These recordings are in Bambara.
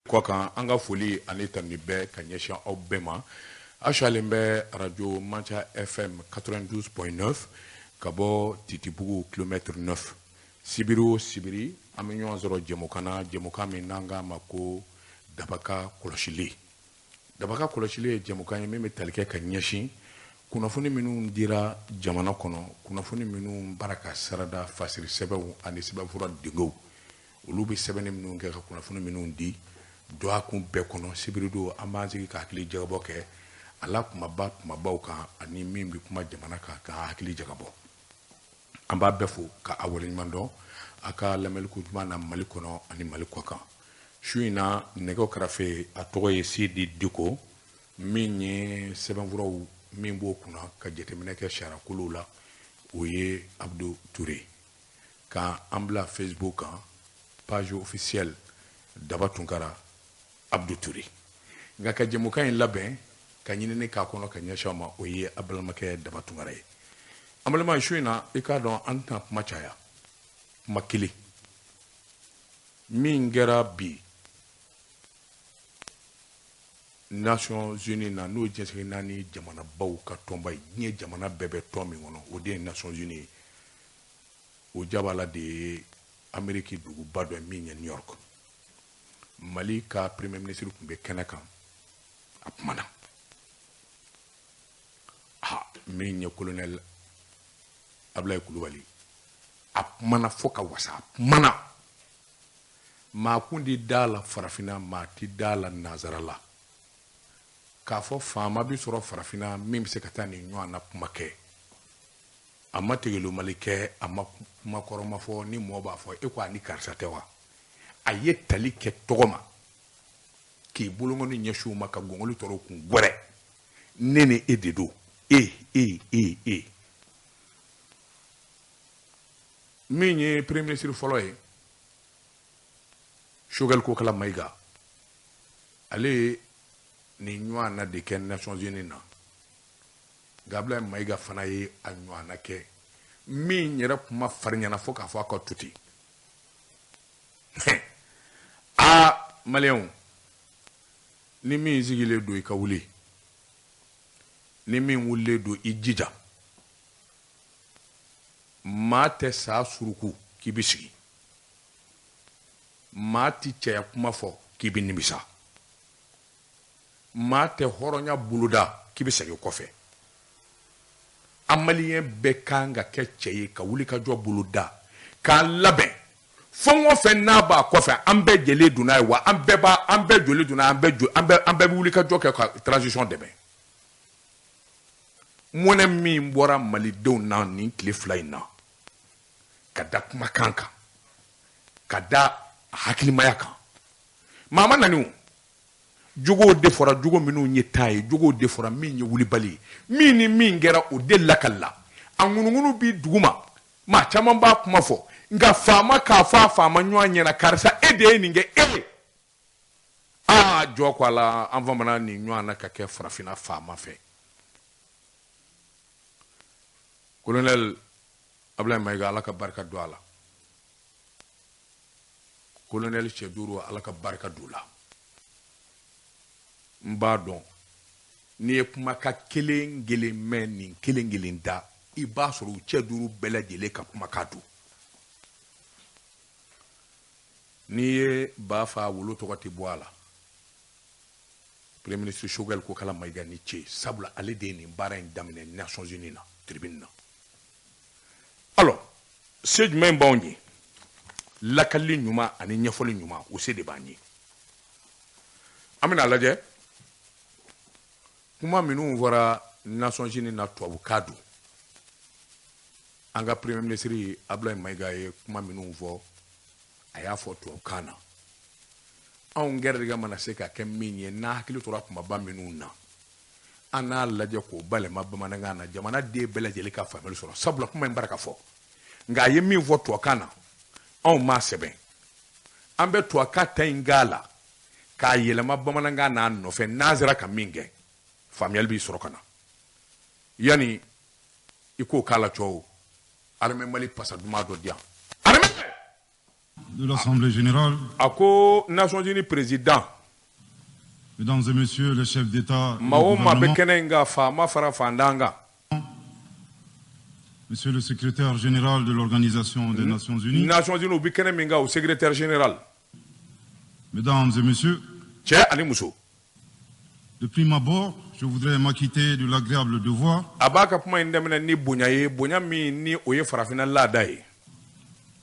Kɔ kan, an ka foli ani tanuni bɛɛ ka ɲɛsin aw bɛɛ ma. Aw salen bɛ arajo Manca FM 92.9 ka bɔ Titibugu kilomètre 9. Sibiri o sibiri, an bɛ ɲɔgɔn sɔrɔ jɛmukan na, jɛmukan min n'an k'a ma ko Daba ka kɔlɔsili. Daba ka kɔlɔsili ye jɛmukan ye min bɛ tali kɛ ka ɲɛsin kunnafoni minnu dira jamana kɔnɔ, kunnafoni minnu baara ka sarada fasiri sɛbɛnw ani sɛbɛnfura dengew, olu bɛ sɛbɛnni minnu kɛ ka kunnafoni minnu di dɔgɔkun bɛɛ kɔnɔ. Sibiridon, an b'an sigi ka hakili jagabɔ kɛ a la kumaba kumabaw kan ani min bɛ kuma jamana kan, ka hakili jagabɔ. An b'a bɛɛ fo ka a waleɲuman dɔn a ka lamɛnliko ɲuman na Mali kɔnɔ ani Mali kɔ kan. Su in na, nɛgɛw kɛrɛfɛ, a tɔgɔ ye Sidi Diko, min ye sɛbɛnfuraw min b'o kunna ka jateminɛ kɛ sariyakolow la, o ye Abdu Ture. Ka an bila Facebook kan, page officielle Daba Tunkara, Abdu Ture. Nka ka jɛmukan in labɛn ka ɲinini k'a kɔnɔ ka ɲɛsin aw ma, o ye a balimakɛ Daba Tunkara ye. An balima, su in na, i k'a dɔn an tɛna kuma caya, kuma kelen min kɛra bi Nations Unies na, n'o ye diɲɛ naani jamanabaw ka tɔnba ye, diɲɛ jamana bɛɛ bɛ tɔn min kɔnɔ, o de ye Nations Unies ye. O jabala de ye Ameriki duguba dɔ min ye New York. Mali ka premier ministre tun bɛ kɛnɛ kan, a kumana. Ha, min ye colonel Abulaye Kulubali, a kumana fo ka wasa. A kumana, maa kun di da la farafinna, maa ti da la nanzara la, k'a fɔ faama bi sɔrɔ farafinna min bɛ se ka taa nin ɲɔgɔn na kuma kɛ. A ma tigɛlomali kɛ, a ma kuma kɔrɔma fɔ ni mɔgɔ b'a fɔ e ko a ni karisa tɛ wa. A ye tali kɛ tɔgɔ ma k'i bolonkɔni ɲɛsin u ma ka gɔngɔli tɔrɔ kun gwɛrɛ. Ne ni e de don, e e e e. Min ye premier ministre fɔlɔ ye, Choguel Kokala Maïga, ale ye nin ɲɔgɔn na de kɛ Nations Unies na. Nka Abulaye Maïga fana ye a ɲɔgɔn na kɛ min yɛrɛ kuma farinyana fo k'a fɔ a ka to ten. Aa, maliyɛnw, ni min sigilen don, i ka wuli. Ni min wulilen don, i jija. Maa tɛ sa suruku k'i bɛ sigi, maa tɛ cɛya kuma fɔ k'i bɛ nimisa, maa tɛ hɔrɔnya boloda k'i bɛ segin kɔfɛ. An maliyɛn bɛɛ kan ka kɛ cɛ ye ka wuli ka jɔ boloda k'an labɛn. Fɛn o fɛn n'a b'a kɔfɛ, an bɛɛ jɛlen don n'a ye wa, an bɛɛ b'a, an bɛɛ joli don n'a ye, an bɛɛ jo, an bɛɛ, an bɛɛ bɛ wuli ka jɔ kɛ ka transition dɛmɛ. Mɔnɛ min bɔra malidenw na nin tile 2 in na, ka da kumakan kan, ka da hakilimaya kan, maa ma nani o. Jogow de fɔra, jogo minnu ye taa ye, jogow de fɔra min ye wulibali ye, min ni min kɛra o de lakalila. A ŋunuŋunu bi duguma, maa caman b'a kuma fɔ, nka faama k'a fɔ a faama ɲɔgɔn ɲɛna, karisa, e de ye nin kɛ, e aa jɔ ko a la. An famana nin ɲɔgɔn na ka kɛ farafinna faama fɛ. Colonel Abulaye Mayiga, Ala ka barika don a la. Colonel cɛ duuru, Ala ka barika don la. N b'a dɔn n'i ye kumakan kelen kelen mɛn nin kelen kelen da, i b'a sɔrɔ u cɛ duuru bɛɛ lajɛlen ka kumakan don. N'i ye ba fa, wolo tɔgɔ tɛ bɔ a la. Premier ministre Choguel Kokala Mayiga ni ce, sabula ale de ye nin baara in daminɛ Nations Unies na, tribune na. Alors, se jumɛn b'anw ye? Lakalili ɲuman ani ɲɛfɔli ɲuman, o se de b'an ye. An bɛna lajɛ kuma minnu fɔra Nations Unies na tubabukan don. An ka premier ministre Abulaye Mayiga ye kuma minnu fɔ, a y'a fɔ tubabukan na. Anw gɛrɛdigɛ mana se ka kɛ min ye, n'a hakili tora kumaba minnu na, an n'a lajɛ k'o bayɛlɛma bamanankan na, jamana den bɛɛ lajɛlen ka faamuyali sɔrɔ, sabula kuma in bara ka fɔ. Nka a ye min fɔ tubabukan na, anw m'a sɛbɛn. An bɛ tubabukan ta in k'a la k'a yɛlɛma bamanankan n'a nɔfɛ. N'an sera ka min kɛ, faamuyali b'i sɔrɔ ka na. Yanni i k'o k'a la cɔw, armée Mali pasa duman dɔ di yan. Armée de l'Assemblée générale, A ko Nations Unies président Mesdames et messieurs les chefs d'État et de Maa o maa bɛ gouvernement, kɛnɛ in kan, faama fara fantan kan, Monsieur le secrétaire général de l'Organisation des Nations Unies, Nations Unies u bɛ kɛnɛ min kan, o secrétaire général, Mesdames et messieurs, cɛ ani muso. De prime abord, je voudrais m'acquitter de l'agréable devoir A b'a ka kuma in daminɛ ni bonya ye, bonya min ni o ye farafinna laada ye,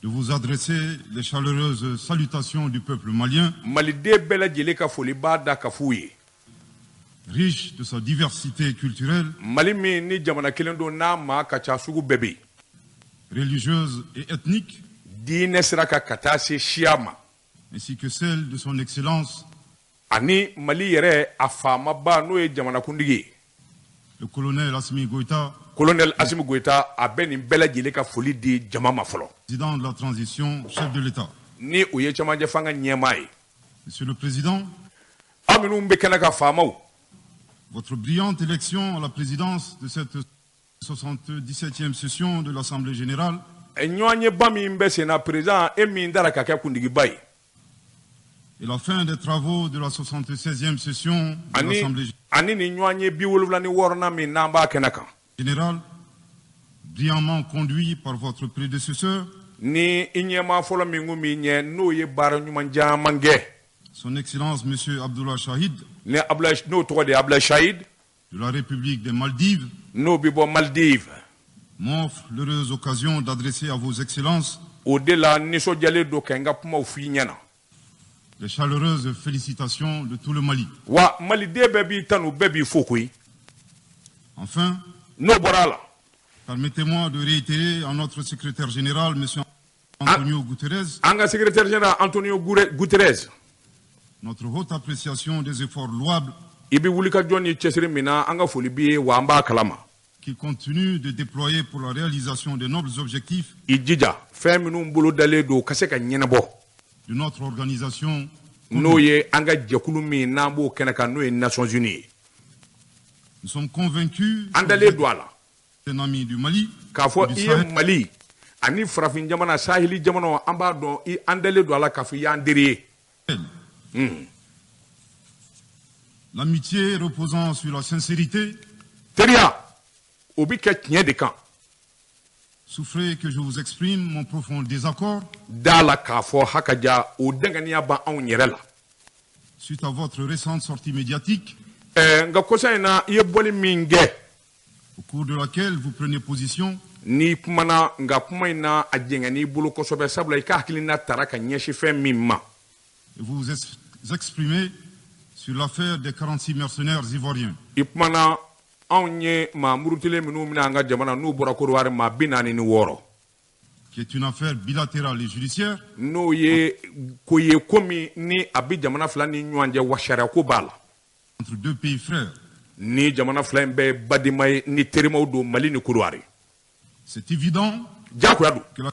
de vous adresser les chaleureuses salutations du peuple malien, maliden bɛɛ lajɛlen ka foli b'a da ka f'u ye, riche de sa diversité culturelle, Mali min ni jamana kelen don n'a maa ka ca, sugu bɛɛ bɛ yen, religieuse et ethnique, diinɛ sira kan ka taa se siya ma, ainsi que celle de son Excellence, ani Mali yɛrɛ a faamaba n'o ye jamanakuntigi ye, le colonel Assimi Goïta, colonel Assimi Goïta. A bɛ nin bɛɛ lajɛlen ka foli di jama ma fɔlɔ, président de la transition, chef de l'État. ni o ye cɛmancɛ fanga ɲɛmaa ye. Monsieur le Président, Aw minnu bɛ kɛnɛ ka, faamaw, votre brillante élection à la présidence de cette 77e session de l'Assemblée générale ɲɔgɔnyeba min bɛ sen na, président, e min dara ka kɛ kuntigiba ye, et la fin des travaux de la 76e session de ani l'Assemblée ani nin ɲɔgɔn ye 76nan min n'an b'a kɛnɛ kan, générale, brillamment conduit par votre prédécesseur, ni i ɲɛmaa fɔlɔ min kun b'i ɲɛ, n'o ye baara ɲuman caman kɛ, son Excellence Monsieur Abdullah Shahid ni Abdoulaye, n'o tɔgɔ de ye Abdoulaye Shahid de la République des Maldives, n'o bɛ bɔ Maldives, m'offre l'heureuse occasion d'adresser à vos Excellences o de la nisɔndiyalen don ka n ka kumaw f'i ɲɛna les chaleureuses félicitations de tout le Mali. Wa maliden bɛɛ b'i tanu, bɛɛ b'i fo koyi. Enfin, N'o bɔra a la, permettez-moi de réitérer à notre secrétaire général, Monsieur Antonio Guterres, an ka secrétaire général Antonio Guterres, notre haute appréciation des efforts louables i bɛ wuli ka jɔ ni cɛsiri min na, an ka foli b'i ye, wa an b'a kalama qu'il continue de déployer pour la réalisation des nobles objectifs i jija fɛn minnu bolo dalen don ka se ka ɲɛnabɔ de notre organisation. n'o ye an ka jɛkulu min n'an b'o kɛnɛ kan, n'o ye Nations Unies ye. Nous sommes convaincus An dalen don a la que un ami du Mali k'a fɔ du i ye Sahel Mali ani farafin jamana, sahili jamanaw, an b'a dɔn i an dalen don a la k'a fɔ i y'an teri ye. L'amitié reposant sur la sincérité, Teriya o bi kɛ tiɲɛ de kan. Souffrez que je vous exprime mon profond désaccord Da la k'a fɔ hakaja o danganiya b'anw yɛrɛ la suite à votre récente sortie médiatique Nka kɔsa in na, i ye bɔli min kɛ, au cours de laquelle vous prenez position n'i kumana, nka kuma in na a jɛngɛn'i bolo kosɛbɛ, sabula i ka hakilina tara ka ɲɛsin fɛn min ma, et vous vous exprimez sur l'affaire des 46 mercenaires ivoiriens. I kumana anw ye maa murutilen minnu bɛna an ka jamana n'u bɔra Korowari, maa 46, qui est une affaire bilatérale et judiciaire n'o ye ko ye ko min ni a bɛ jamana fila ni ɲɔgɔn cɛ, wa sariya ko b'a la, entre deux pays frères. Ni jamana fila in bɛɛ ye badema ye ni terimaw don, Mali ni Korowari. C'est évident Diyagoya don que la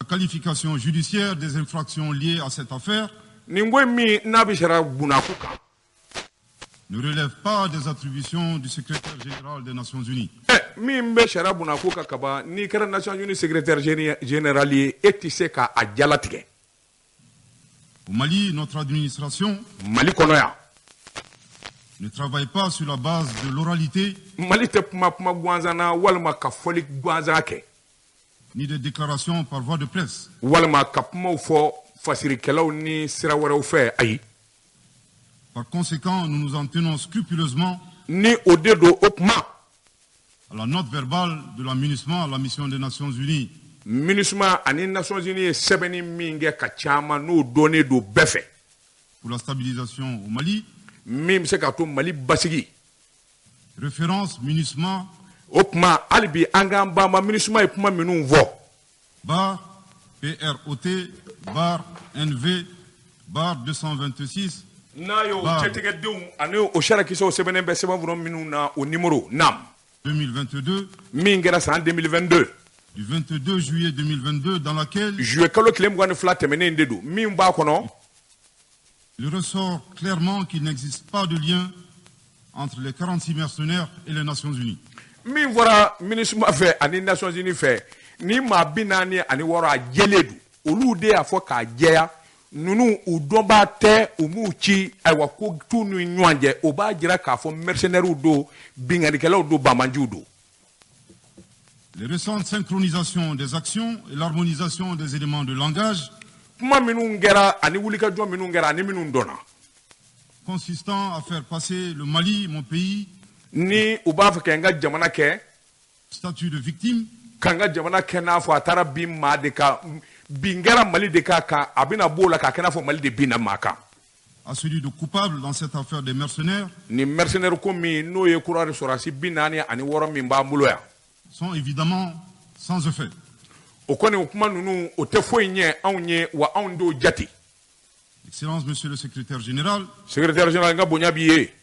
qualification judiciaire des infractions liées à cette affaire nin ko in min n'a bɛ sariya bunako kan ne relève pas des attributions du secrétaire général des Nations Unies. Min bɛ sariya bunako kan kaban, n'i kɛra Nations Unies secrétaire général ye, e tɛ se k'a jalatigɛ. Au Mali, notre administration Mali kɔnɔ yan, ne travaille pas sur la base de l'oralité Mali tɛ kuma kuma gansan na walima ka fɔli gansan kɛ ni des déclarations par voie de presse. walima ka kumaw fɔ fasirikɛlaw ni sira wɛrɛw fɛ, ayi. Par conséquent, nous nous en tenons scrupuleusement Ni o de don, o kuma, à la note verbale de la MINUSMA, la mission des Nations Unies MINUSMA ani Nations Unies ye sɛbɛnni min kɛ ka caman, n'o dɔnnen don bɛɛ fɛ, pour la stabilisation au Mali, min bɛ se k'a to Mali basigi, référence MINUSMA o tuma hali bi an k'an banba MINUSMA ye kuma minnu fɔ, barre PROT barre NV barre 226 n'a y'o Ba. cɛtigɛdenw ani o sarakisɛw sɛbɛnnen bɛ sɛbɛnfura minnu na, o nimoro nam 2022 min kɛra san 2022 du 22 juillet 2022 dans laquelle juillet kalo tile 22 tɛmɛnen de don, min b'a kɔnɔ, il ressort clairement qu'il n'existe pas de lien entre les 46 mercenaires et les Nations Unies. Min fɔra MINUSMA fɛ ani Nations Unies fɛ, ni maa 46 a jɛlen don, olu de y'a fɔ k'a jɛya. Ninnu u dɔnbaa tɛ, u m'u ci, ayiwa ko t'u ni ɲɔgɔn cɛ, o b'a jira k'a fɔ mercenaires don, binkannikɛlaw don, banbaanciw don. Les récentes synchronisations des actions et l'harmonisation des éléments de langage kuma minnu kɛra ani wulikajɔ minnu kɛra ani minnu dɔnna consistant à faire passer le Mali, mon pays, ni u b'a fɛ ka n ka jamana kɛ statut de victime ka n ka jamana kɛ n'a fɔ a taara bin maa de kan, bin kɛra Mali de kan, kan a bɛna b'o la k'a kɛ n'a fɔ Mali de binna maa kan, à celui de coupable dans cette affaire des mercenaires nin mercenaire ko min n'o ye Kɔdiwari sɔrɔdasi 46 min b'an bolo yan sont évidemment sans effet. O kɔni o kuma ninnu o tɛ foyi ɲɛ anw ye, wa anw t'o jate. Excellence, Monsieur le Secrétaire général, secrétaire général, n ka bonya b'i ye.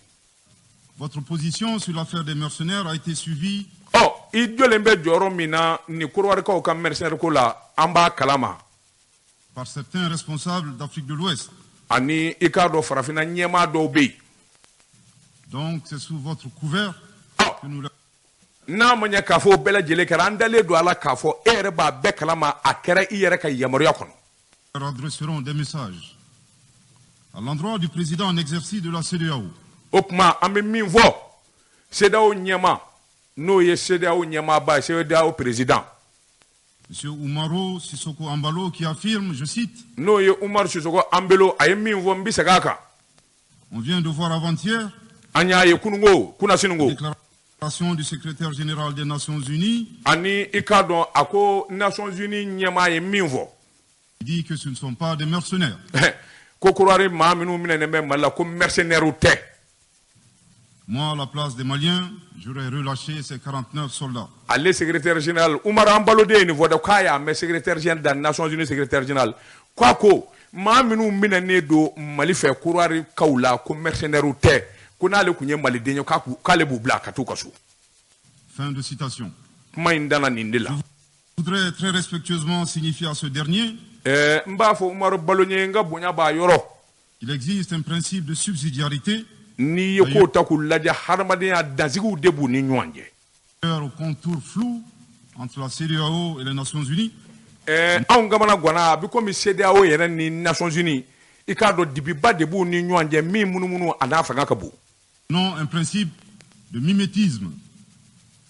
Votre position sur l'affaire des mercenaires a été suivie Ɔ, i jɔlen bɛ jɔyɔrɔ min na nin Kɔdiwarikaw ka mercenaire ko la, an b'a kalama par certains responsables d'Afrique de l'Ouest. Ani i k'a dɔn farafinna ɲɛmaa dɔw bɛ yen. Donc c'est sous votre couvert Ɔ que nous n'a ma ɲɛ k'a fɔ o bɛɛ lajɛlen kɛra, an dalen don a la k'a fɔ e yɛrɛ b'a bɛɛ kalama, a kɛra i yɛrɛ ka yamaruya kɔnɔ. Leur adresserons des messages. À l'endroit du président en exercice de la CEDEAO, O tuma an bɛ min fɔ CEDEAO ɲɛmaa, n'o ye CEDEAO ɲɛmaaba ye, CEDEAO président, M. Umaro Sissoko Embalo, qui affirme, je cite, n'o ye Umaru Sisoko Anbelo, a ye min fɔ, n bɛ segin a kan. On vient de voir avant-hier An y'a ye kununko kunnasiniko la déclaration du secrétaire général des Nations Unies ani i k'a dɔn a ko Nations Unies ɲɛmaa ye min fɔ qui dit que ce ne sont pas des mercenaires. Ko Kɔdiwari maa minnu minɛnen bɛ Mali la, ko mercenaires tɛ. Moi, à la place des Maliens, j'aurais relâché ces 49 soldats. Ale secrétaire général Umaru Anbalo de ye nin fɔ dɛ, k'a y'a mɛn secrétaire général da Nations Unies secrétaire général k'a ko maa minnu minɛnen don Mali fɛ Kɔdiwarikaw la, ko mercenaires tɛ, ko n'ale tun ye maliden ye, k'ale b'u bila ka t'u ka so. Fin de citation. Kuma in danna nin de la. Je voudrais très respectueusement signifier à ce dernier N b'a fɔ Umaru Balo ye, n ka bonya b'a yɔrɔ, qu'il existe un principe de subsidiarité n'i ye kow ta k'u lajɛ, hadamadenya dansigiw de b'u ni ɲɔgɔn cɛ. Au contour flou entre la CEDEAO et les Nations Unies. Anw kamana ganna, a bɛ komi CEDEAO yɛrɛ ni Nations Unies, i k'a dɔn dibiba de b'u ni ɲɔgɔn cɛ min munumunu a n'a fanga ka bon. Non un principe de mimétisme.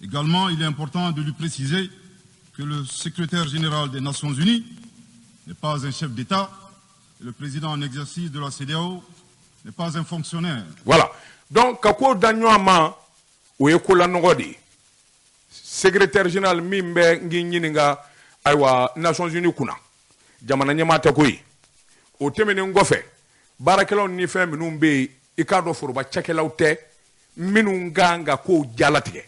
Également, il est important de lui préciser que le secrétaire général des Nations Unies n'est pas un chef d'État et le président en exercice de la CEDEAO n'est pas un fonctionnaire. Voilà, donc ka ko da ɲɔgɔn ma, o ye kolanɔgɔ de ye. Secrétaire général min bɛ n k'i ɲininka, ayiwa, Nations Unies kunna, jamana ɲɛmaa tɛ ko ye. O tɛmɛnen kɔfɛ, baarakɛlaw ni fɛn minnu bɛ yen, i k'a dɔn foroba cakɛlaw tɛ minnu kan ka kow jalatigɛ.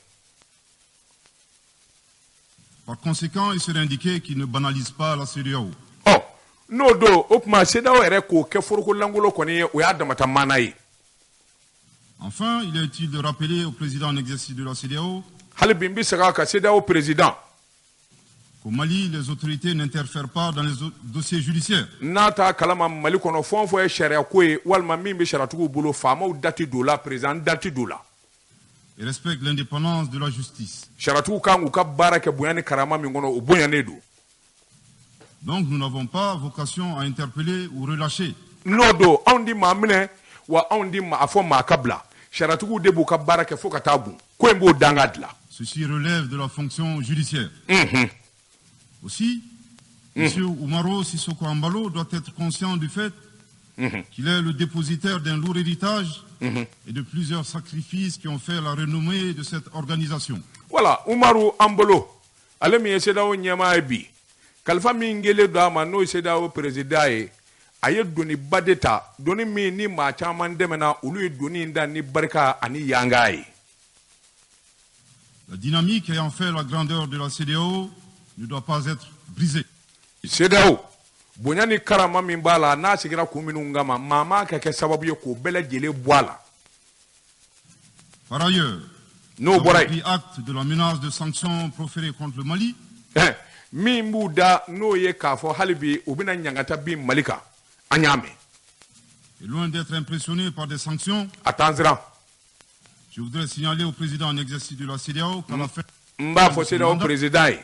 Par conséquent, il serait indiqué qu'il ne banalise pas la CEDEAO. Ɔ, n'o don, o tuma CEDEAO yɛrɛ k'o kɛ foroko lankolon kɔni ye, o y'a damata maana ye. Enfin, il est utile de rappeler au président en exercice de la CEDEAO Hali bi n bɛ segin a kan, CEDEAO président, qu'au Mali, les autorités n'interfèrent pas dans les dossiers judiciaires. N'a t'a kalama, Mali kɔnɔ, fɛn o fɛn ye sariya ko ye walima min bɛ sariyatigiw bolo, faamaw da tɛ don o la, président da tɛ don o la. Et respectent l'indépendance de la justice. Sariyatigiw kan k'u ka baara kɛ bonya ni karama min kɔnɔ, o bonyanen don. Donc nous n'avons pas vocation à interpeller ou relâcher. N'o don, anw di maa minɛ wa, anw di maa a fɔ maa ka bila, sariyatigiw de b'u ka baara kɛ fo ka taa gun ko in b'o danga dilan. Ceci relève de la fonction judiciaire. Aussi, M. Umaro Sissoko Embalo doit être conscient du fait qu'il est le dépositaire d'un lourd héritage et de plusieurs sacrifices qui ont fait la renommée de cette organisation. Voilà, Umaru Anbalo, ale min ye CEDEAO ɲɛmaa ye bi, kalifa min kɛlen don a ma, n'o ye CEDEAO président ye, a ye doniba de ta, doni min ni maa caman dɛmɛna, olu ye doni in da ni barika ani yanga ye. La dynamique ayant fait la grandeur de la CEDEAO ne doit pas être brisée. CEDEAO bonya ni karama min b'a la, n'a sigira kun minnu kama, maa maa ka kɛ sababu ye k'o bɛɛ lajɛlen bɔ a la. Par ailleurs, N'o nous avons bɔra yen, pris acte de la menace de sanctions proférée contre le Mali min b'u da, n'o ye k'a fɔ hali bi u bɛna ɲangata bin Mali kan, an y'a mɛn. Et loin d'être impressionné par des sanctions, A t'an siran. je voudrais signaler au président en exercice de la CEDEAO qu'à la fin N b'a fɔ CEDEAO président ye,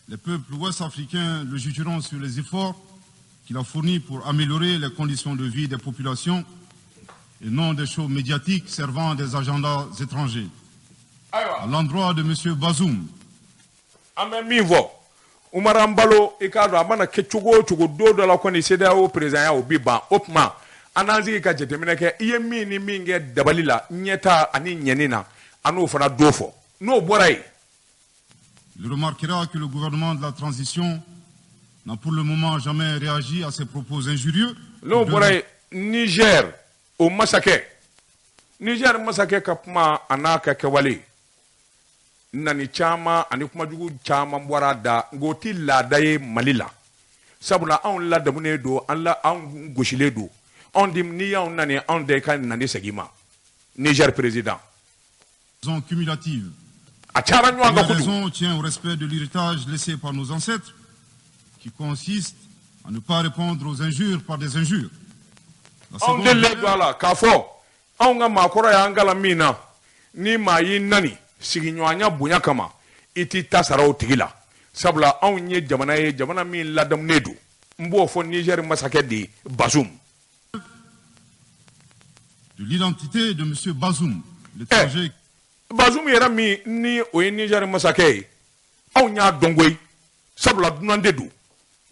les peuples ouest-africains le jugeront sur les efforts qu'il a fournis pour améliorer les conditions de vie des populations et non des shows médiatiques servant des agendas étrangers. Ayiwa. À l'endroit de M. Bazoum, An bɛ min fɔ, Umar Embalo, i k'a dɔn a mana kɛ cogo o cogo, don dɔ la kɔni, CEDEAO président o bi ban. O tuma an n'an sigi ka jateminɛ kɛ, i ye min ni min kɛ dabali la, ɲɛta ani ɲɛni na, an n'o fana dɔ fɔ. N'o bɔra yen, il remarquera que le gouvernement de la transition n'a pour le moment jamais réagi à ces propos injurieux. N'o bɔra yen, Niger o masakɛ, Niger masakɛ ka kuma a n'a ka kɛwale nani caman ani kumajugu caman bɔra a da, nka o ti laada ye Mali la, sabula anw ladamunen don, an la anw gosilen don. Anw di n'i y'anw nani, anw de ka nani segin ma. Niger président Cumulative. A cayara ɲɔgɔn kan La kojugu. Raison tient au respect de l'héritage laissé par nos ancêtres, qui consiste à ne pas répondre aux injures par des injures. La Anw seconde delilen don a la k'a fɔ anw ka maakɔrɔ y'an kalan min na, ni maa y'i nani sigiɲɔgɔnya bonya kama, i t'i ta sara o tigi la, sabula anw ye jamana ye, jamana min ladamunen don. N b'o fɔ Niger masakɛ de ye, Bazoum. De l'identité de M. Bazoum, l'étranger Bazoum yɛrɛ min ni o ye Niger masakɛ ye, anw y'a dɔn koyi, sabula dunan de don,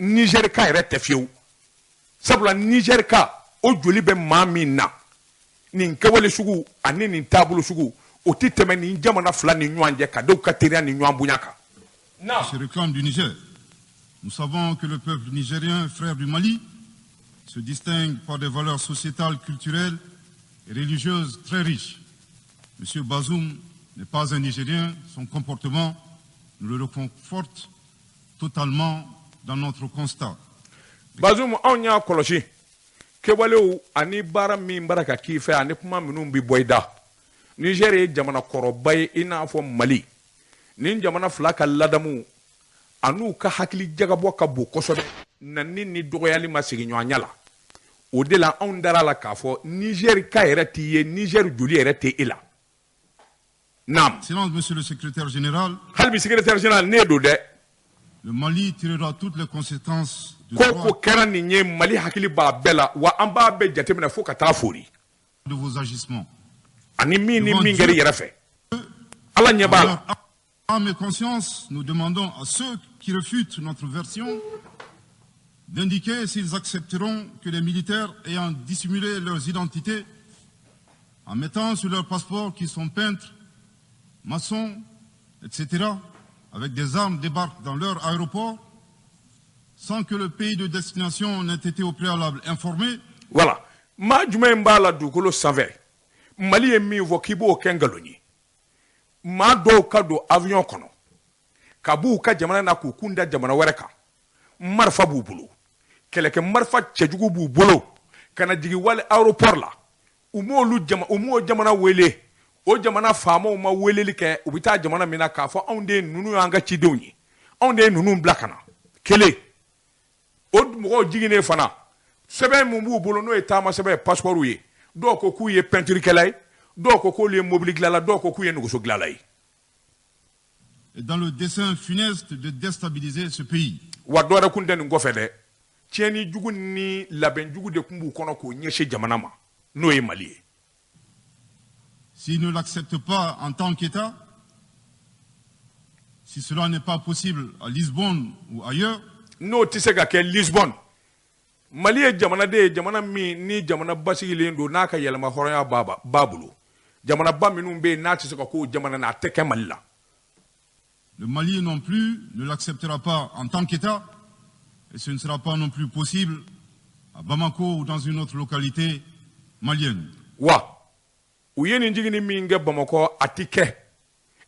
Niger ka yɛrɛ tɛ fiyewu, sabula Niger ka o joli bɛ maa min na, nin kɛwale sugu ani nin taabolo sugu o tɛ tɛmɛ nin jamana fila ni ɲɔgɔn cɛ ka dɔw ka teriya ni ɲɔgɔn bonya kan. Se réclame du Niger. Nous savons que le peuple nigérien, frère du Mali, se distingue par des valeurs sociétales, culturelles et religieuses très riches. M. Bazoum n'est pas un Nigérien, son comportement nous le réconforte totalement dans notre constat. Bazoum, anw y'a kɔlɔsi kɛwalew ani baara min bara ka k'i fɛ ani kuma minnu bi bɔ i da. Niger ye jamana kɔrɔba ye i n'a fɔ Mali. Nin jamana fila ka ladamu an'u ka hakili jagabɔ ka bon kosɛbɛ, nani ni dɔgɔyali ma sigi ɲɔgɔn ɲɛ la. O de la anw dara la k'a fɔ Niger ka yɛrɛ t'i ye, Niger joli yɛrɛ tɛ e la. Naam. Excellence, Monsieur le Secrétaire général, Hali bi, secrétaire général, ne don dɛ. Le Mali tirera toutes les conséquences du Ko droit ko kɛra nin ye, Mali hakili b'a bɛɛ la, wa an b'a bɛɛ jateminɛ fo ka taa fori de vos agissements. Ani min ni min kɛra i yɛrɛ fɛ, Ala ɲɛ b'a la. En leur âme et conscience, nous demandons à ceux qui refutent notre version d'indiquer s'ils accepteront que les militaires ayant dissimulé leurs identités en mettant sur leur passeport qu'ils sont peintres, maçons, etc., avec des armes débarquent dans leur aéroport sans que le pays de destination n'ait été au préalable informé. Voilà, maa jumɛn b'a la dugukolo sanfɛ, Mali ye min fɔ k'i b'o kɛ nkalon ye? Maa dɔw ka don avion kɔnɔ ka b'u ka jamana na k'u kun da jamana wɛrɛ kan, marifa b'u bolo, kɛlɛkɛ marifa cɛjugu b'u bolo, ka na jigin wali aéroport la, u m'olu jama, u m'o jamana wele, o jamana faamaw ma weleli kɛ, u bɛ taa jamana min na k'a fɔ anw de ye ninnu y'an ka cidenw ye, anw de ye ninnu bila ka na. Kelen, o mɔgɔw jiginnen fana, sɛbɛn mun b'u bolo, n'o ye taama sɛbɛn ye, passeport ye, dɔw ko k'u ye peinturekɛla ye, dɔw ko k'olu ye mobili dilanla, dɔw ko k'u ye nɛgɛso dilanla ye. Et dans le dessein funeste de déstabiliser ce pays. Wa dɔwɛrɛ kun tɛ nin kɔfɛ dɛ, tiɲɛni jugu ni labɛn jugu de tun b'u kɔnɔ k'o ɲɛsin jamana ma, n'o ye Mali ye. S'ils ne l'acceptent pas en tant qu'État, si cela n'est pas possible à Lisbonne ou ailleurs, N'o tɛ se ka kɛ Lisbonne, Mali ye jamanaden ye, jamana min ni jamana basigilen don, n'a ka yɛlɛma hɔrɔnya b'a bolo, jamanaba minnu bɛ yen, n'a tɛ se ka k'o jamana na, a tɛ kɛ Mali la. Le Mali non plus ne l'acceptera pas en tant qu'État, et ce ne sera pas non plus possible à Bamako ou dans une autre localité malienne. Wa u ye nin jiginni min kɛ Bamakɔ, a ti kɛ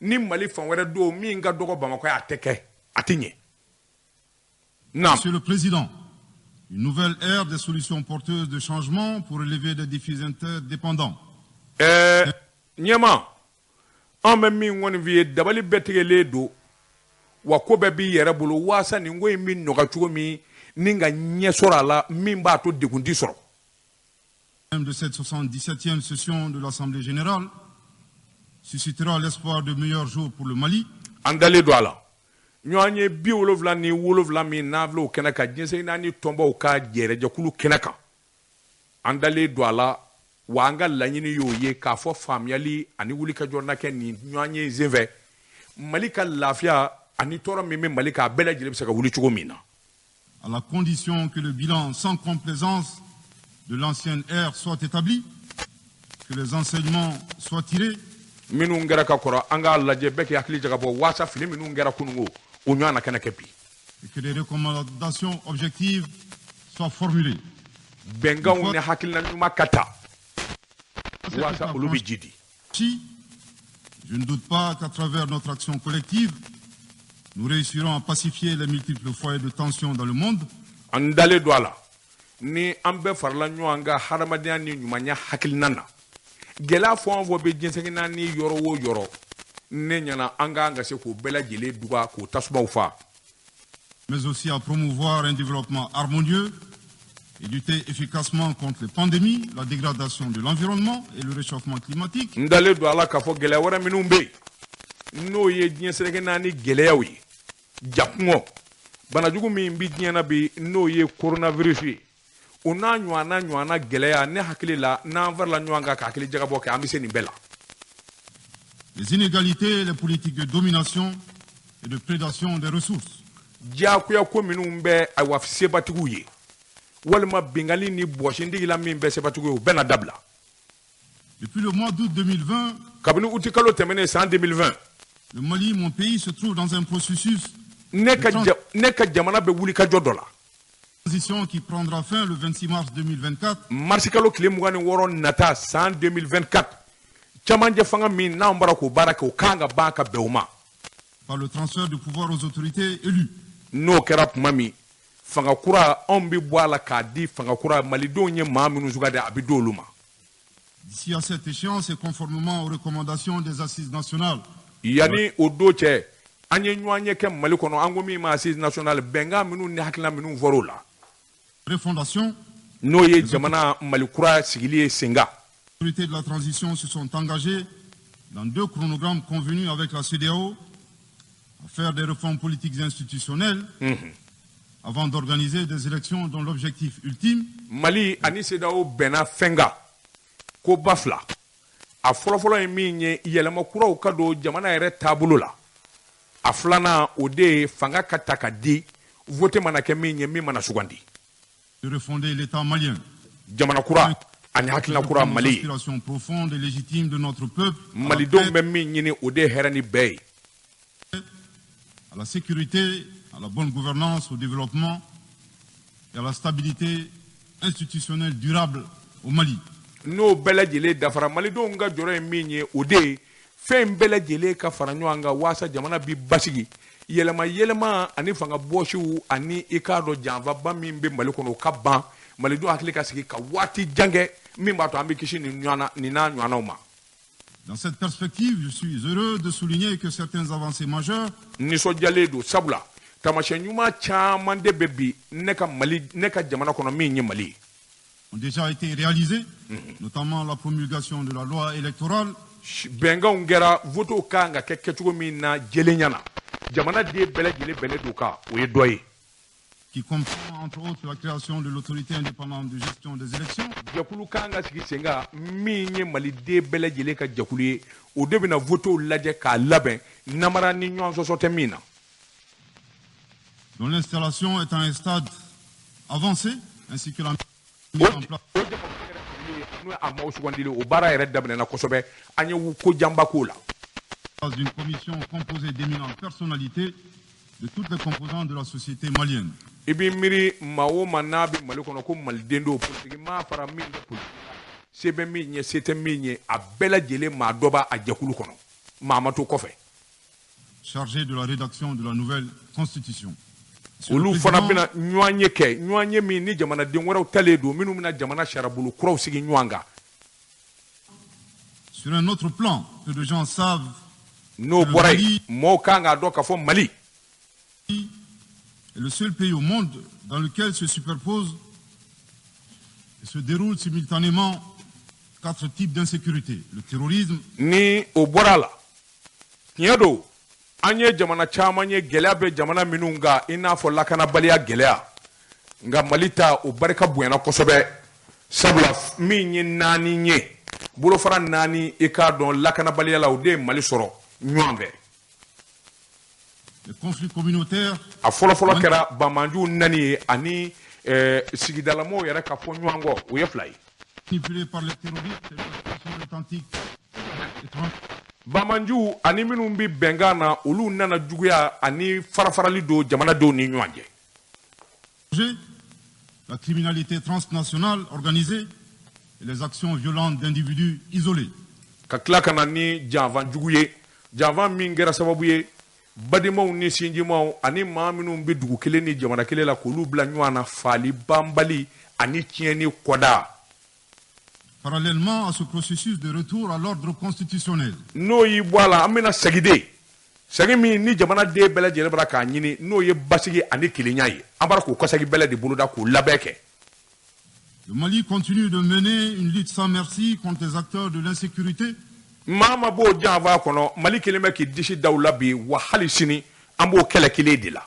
ni Mali fan wɛrɛ don min ka dɔgɔ Bamakɔ ye, a tɛ kɛ, a ti ɲɛ. Naam. Monsieur le Président, une nouvelle ère des solutions porteuses de changement pour relever des défis interdépendants. Ɲɛma, an bɛ min kɔni f'i ye, dabali bɛɛ tigɛlen don, wa ko bɛɛ b'i yɛrɛ bolo waasa nin ko in bɛ nɔgɔya cogo min ni ka ɲɛ sɔrɔ a la, min b'a to degun ti sɔrɔ. De cette 77e session de l'Assemblée générale suscitera l'espoir de meilleurs jours pour le Mali. An dalen don a la. Ɲɔgɔn ye 77 min n'an filɛ o kɛnɛ kan, diɲɛ naani tɔnbaw ka jɛrɛjɛkulu kɛnɛ kan, an dalen don a la, wa an ka laɲini y'o ye k'a fɔ faamuyali ani wulikajɔ na kɛ nin ɲɔgɔn ye senfɛ, Mali ka lafiya ani tɔɔrɔ min bɛ Mali kan, a bɛɛ lajɛlen bɛ se ka wuli cogo min na. À la condition que le bilan sans complaisance de l'ancienne ère soit établi, que les enseignements soient tirés. Minnu kɛra ka kɔrɔ, an k'a lajɛ bɛɛ k'i hakili jagabɔ waasa fili minnu kɛra kununko, o ɲɔgɔn na kɛnɛ kɛ bi. Et que des recommandations objectives soient formulées. Bɛnkanw ni hakilina ɲuman ka ta waasa olu bɛ ji di. Si, je ne doute pas qu'à travers notre action collective, nous réussirons à pacifier les multiples foyers de tension dans le monde. An dalen don a la, ni an bɛɛ farala ɲɔgɔn kan hadamadenya ni ɲumanya hakilina na, gɛlɛya fɛn o fɛn bɛ diɲɛ naani yɔrɔ o yɔrɔ, ne ɲɛna an k'an ka se k'o bɛɛ lajɛlen duga k'o tasumaw fa. Mais aussi à promouvoir un développement harmonieux et lutter efficacement contre les pandémies, la dégradation de l'environnement et le réchauffement climatique. N dalen don a la k'a fɔ gɛlɛya wɛrɛ minnu bɛ yen, n'o ye diɲɛ seleke naani gɛlɛyaw ye, jakungɔ, banajugu min bɛ diɲɛ na bi, n'o ye coronavirus ye, o n'a ɲɔgɔnna ɲɔgɔnna gɛlɛya, ne hakili la, n'an farala ɲɔgɔn kan ka hakili jagabɔ kɛ, an bɛ se nin bɛɛ la. Les inégalités, les politiques de domination et de prédation des ressources. Diyagoya ko minnu bɛ, ayiwa, sebatigiw ye, walima bingali ni bɔsindigi la min bɛ sebatigiw ye, o bɛɛ na dabila. Depuis le mois d'août 2020, kabini uti kalo tɛmɛnen san 2020, le Mali, mon pays, se trouve dans un processus ne ka jamana bɛ wuli ka jɔ dɔ la. Transition qui prendra fin le 26 mars 2024. Marisi kalo tile 26 nata san 2024, camancɛ fanga min n'an bɔra k'o baara kɛ, o kan ka ban ka bɛn o ma. Par le transfert du pouvoir aux autorités élues. N'o kɛra tuma min, fanga kura, anw bɛ bɔ a la k'a di fanga kura, malidenw ye maa minnu sugandi, a bɛ d'olu ma. D'ici à cette échéance et conformément aux recommandations des assises nationales Yanni o don cɛ, an ye ɲɔgɔn ye kɛ Mali kɔnɔ, an ko min ma assise nationale, bɛnkan minnu ni hakilina minnu fɔr'o la, refondation, n'o ye jamana Mali kura sigili ye sen kan, les autorités de la transition se sont engagées dans deux chronogrammes convenus avec la CEDEAO à faire des réformes politiques et institutionnelles avant d'organiser des élections dont l'objectif ultime Mali ani CEDEAO bɛnna fɛn kan ko ba fila. A fɔlɔfɔlɔ ye min ye, yɛlɛma kuraw ka don jamana yɛrɛ taabolo la. A filanan, o de ye fanga ka ta ka di, vote mana kɛ min ye, min mana sugandi. De refonder l'État malien. Jamana kura ani hakilina kura Mali ye. Aspirations profondes et légitimes de notre peuple à la Malidenw paix, bɛ min ɲini, o de ye hɛrɛ ni bɛɛ ye, à la sécurité, à la bonne gouvernance, au développement et à la stabilité institutionnelle durable au Mali. N'o bɛɛ lajɛlen dafara, malidenw ka jɔrɔ ye min ye, o de ye fɛn bɛɛ lajɛlen ka fara ɲɔgɔn kan waasa jamana bi basigi, yɛlɛma yɛlɛma ani fanga bɔsiw, ani i k'a dɔn janfaba min bɛ Mali kɔnɔ, o ka ban, malidenw hakili ka sigi ka waati jan kɛ min b'a to an bɛ kisi nin ɲɔgɔnna nin n'a ɲɔgɔnnaw ma. Dans cette perspective, je suis heureux de souligner que certaines avancées majeures Nisɔndiyalen don, sabula taamasiyɛn ɲuman caman de bɛ bi ne ka Mali, ne ka jamana kɔnɔ min ye Mali ye, ont déjà été réalisées, notamment la promulgation de la loi électorale Bɛnkanw kɛra, votew kan ka kɛ kɛcogo min na jɛlenya na, jamana den bɛɛ lajɛlen bɛnnen don kan, o ye dɔ ye. qui comprend entre autres la création de l'autorité indépendante de gestion des élections, Jɛkulu kan ka sigi sen kan min ye maliden bɛɛ lajɛlen ka jɛkulu ye, o de bɛna votew lajɛ k'a labɛn, namara ni ɲɔgɔn sɔsɔ tɛ min na. Dont l'installation est à un stade avancé, ainsi que la mise en place O jamakulu yɛrɛ sigilen, n'o ye a maaw sugandili, o baara yɛrɛ daminɛna kosɛbɛ, an ye ko janba k'o la. D'une commission composée d'éminentes personnalités de toutes les composantes de la société malienne. I b'i miiri maa o maa n'a bɛ Mali kɔnɔ ko maliden don, politiki maa fara min bɛ politiki la, se bɛ min ye, se tɛ min ye, a bɛɛ lajɛlen maa dɔ b'a a jɛkulu kɔnɔ, maa ma to kɔfɛ. Chargée de la rédaction de la nouvelle constitution. Monsieur le Olu fana Président, bɛna ɲɔgɔn ye kɛ, ɲɔgɔn ye min ni jamanaden wɛrɛw talen don, minnu bɛna jamana sariyabolo kuraw sigi ɲɔgɔn kan. Sur un autre plan, peu de gens savent N'o bɔra yen, mɔɔw kan k'a dɔn k'a fɔ Mali est le seul pays au monde dans lequel se superposent et se déroulent simultanément quatre types d'insécurité. Le terrorisme, Ni o bɔra a la, tiɲɛ don. An ye jamana caman ye, gɛlɛya bɛ jamana minnu kan, i n'a fɔ lakanabaliya gɛlɛya, nka Mali ta o barika bonyana kosɛbɛ, sabula min ye naani ye, bolofara naani, i k'a dɔn lakanabaliya la, o de ye Mali sɔrɔ ɲɔgɔn fɛ. Les conflits communautaires. A fɔlɔfɔlɔ kɛra banmanjuw nani ye ani sigidalamɔgɔw yɛrɛ ka fɔ ɲɔgɔn kɔ, o ye fila ye. Manipulés par les terroristes et leurs authentiques. Banmanjuw ani minnu bɛ bɛnkan na, olu nana juguya ani farafarali don jamanadenw ni ɲɔgɔn cɛ. La criminalité transnationale organisée et les actions violentes d'individus isolés. Ka tila ka na ni janfa jugu ye, janfa min kɛra sababu ye badenmaw ni sinjimaw ani maa minnu bɛ dugu kelen ni jamana kelen la, k'olu bila ɲɔgɔn na, faali banbali ani tiɲɛni kɔda. Parallèlement à ce processus de retour à l'ordre constitutionnel, N'o y'i bɔ a la, an bɛna segin de, segin min ni jamanaden bɛɛ lajɛlen bɔra k'a ɲini, n'o ye basigi ani kelenya ye, an bɔra k'o kɔsegi bɛlɛ de boloda k'o labɛn kɛ. Le Mali continue de mener une lutte sans merci contre les acteurs de l'insécurité. Maa ma b'o janfa kɔnɔ, Mali kelen bɛ k'i disi da u la bi wa, hali sini an b'o kɛlɛ kelen de la.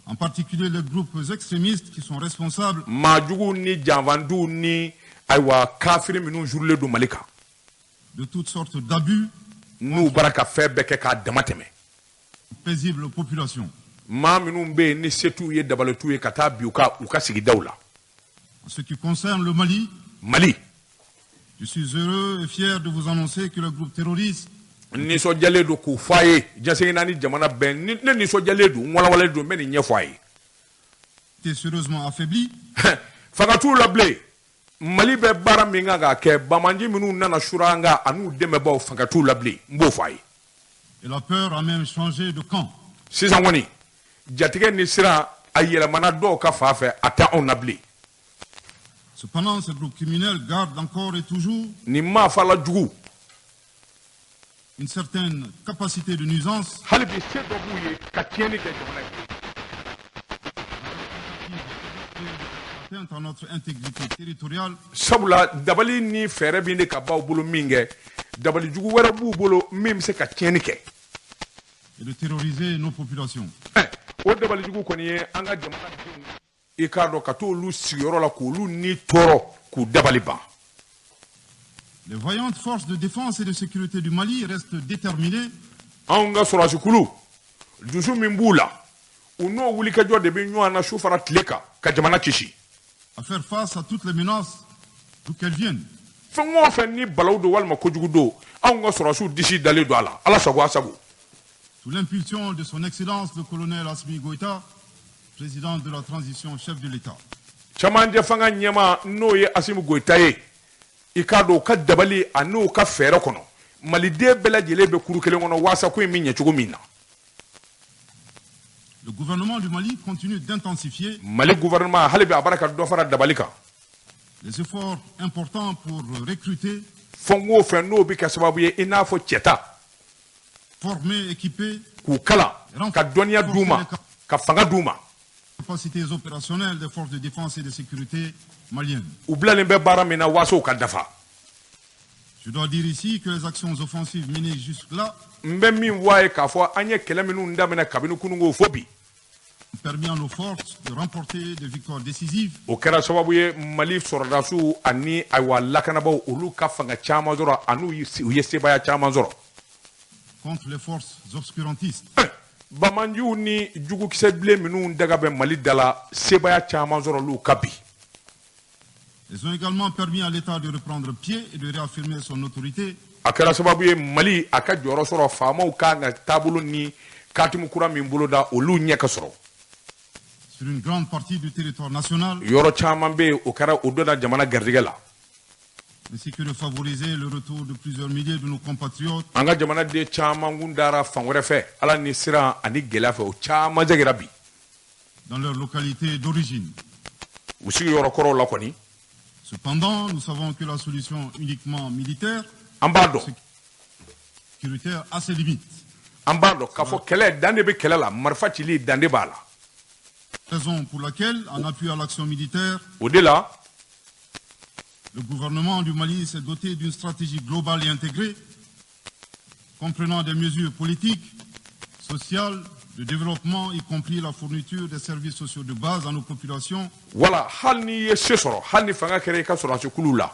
En particulier les groupes extrémistes qui sont responsables Maajugu ni janfanduw ni ayiwa kafiri minnu jurulen don Mali kan de toutes sortes d'abus n'u bara ka fɛn bɛɛ kɛ k'a dama tɛmɛ paisibles populations. Maa minnu bɛ yen ni se t'u ye, dabali t'u ye, ka taa bi u ka sigidaw la. En ce qui concerne le Mali, Mali, je suis heureux et fier de vous annoncer que le groupe terroriste nisɔndiyalen don k'o fɔ a ye diɲɛ naani jamana bɛɛ ni ne nisɔndiyalen don, n walawalalen don, n bɛ nin ɲɛfɔ a ye. Été sérieusement affaibli. Fanga t'u la bilen. Mali bɛ baara min kan k'a kɛ, bamanji minnu nana sura an kan an'u dɛmɛbaaw, fanga t'u la bilen, n b'o fɔ a ye. Et la peur a même changé de camp. Sisan kɔni, jatigɛ ni siran a yɛlɛmana dɔw ka fan fɛ, a tɛ anw na bilen. Cependant, ces groupes criminels gardent encore et toujours Nin maa fala jugu une certaine capacité de nuisance hali bi se dɔ b'u ye ka tiɲɛni kɛ jamana ye atteinte à notre intégrité territoriale Sabula dabali ni fɛɛrɛ bɛ ne ka baw bolo min kɛ, dabali jugu wɛrɛ b'u bolo min bɛ se ka tiɲɛni kɛ et de terroriser nos populations. O dabali jugu kɔni ye an ka jamanadenw, i k'a dɔn, ka t'olu sigiyɔrɔ la k'olu ni tɔɔrɔ, k'u dabali ban. Les vaillantes forces de défense et de sécurité du Mali restent déterminées Anw ka sɔrɔdasikulu, dusu min b'u la, u n'o wulikajɔ de bɛ ɲɔgɔn na su fara tile kan ka jamana kisi à faire face à toutes les menaces, d'où qu'elles viennent. Fɛn o fɛn ni balawu don walima kojugu don, anw ka sɔrɔdasiw disi dalen don a la, Ala sago a sago. Sous l'impulsion de son Excellence le colonel Assimi Goïta, président de la transition, chef de l'État. Camancɛ fanga ɲɛma, n'o ye Asimi Goyita ye, i k'a dɔn u ka dabali a n'u ka fɛɛrɛ kɔnɔ, maliden bɛɛ lajɛlen bɛ kuru kelen kɔnɔ waasa ko in bɛ ɲɛ cogo min na. Le gouvernement du Mali continue d'intensifier Mali gouvernement hali bi a b'ara ka dɔ fara dabali kan les efforts importants pour recruter, fɛn o fɛn n'o bɛ kɛ sababu ye i n'a fɔ cɛta former, équiper k'u kalan, ka dɔnniya d'u ma, ka fanga d'u ma capacités opérationnelles des forces de défense et de sécurité maliennes. U bilalen bɛ baara min na waasa ka dafa. Je dois dire ici que les actions offensives menées jusque-là N bɛ min fɔ a ye k'a fɔ an ye kɛlɛ minnu daminɛ kabini kununko fo bi ont permis à nos forces de remporter des victoires décisives o kɛra sababu ye Mali sɔrɔdasiw ani ayiwa lakanabaaw, olu ka fanga caman sɔrɔ ani u ye sebaaya caman sɔrɔ contre les forces obscurantistes. Bamanjiw ni jugukisɛ bilen minnu daga bɛ Mali da la, sebaaya caman sɔrɔ olu ka bi. Elles ont également permis à l'État de reprendre pied et de réaffirmer son autorité A kɛra sababu ye Mali a ka jɔyɔrɔ sɔrɔ, faamaw kan ka taabolo ni katimu kura min bolo da, olu ɲɛ ka sɔrɔ sur une grande partie du territoire national, Yɔrɔ caman bɛ yen, o kɛra o donna jamana garijɛgɛ la ainsi que de favoriser le retour de plusieurs milliers de nos compatriotes An ka jamanaden caman kun dara fan wɛrɛ fɛ, Ala ni siran ani gɛlɛya fɛ, o caman jɛgɛra bi dans leur localité d'origine. u sigiyɔrɔ kɔrɔw la kɔni. Cependant, nous savons que la solution uniquement militaire, An b'a dɔn sécuritaire, a ses limites. An b'a dɔn k'a fɔ kɛlɛ dan de bɛ kɛlɛ la, marifa cili dan de b'a la. Raison pour laquelle, en appui à l'action militaire, O de la, le gouvernement du Mali s'est doté d'une stratégie globale et intégrée, comprenant des mesures politiques, Social, de développement, y compris la fourniture des services sociaux de base à nos populations. Wala hali n'i ye se sɔrɔ, hali ni fanga kɛra i ka sɔrɔdasikulu la,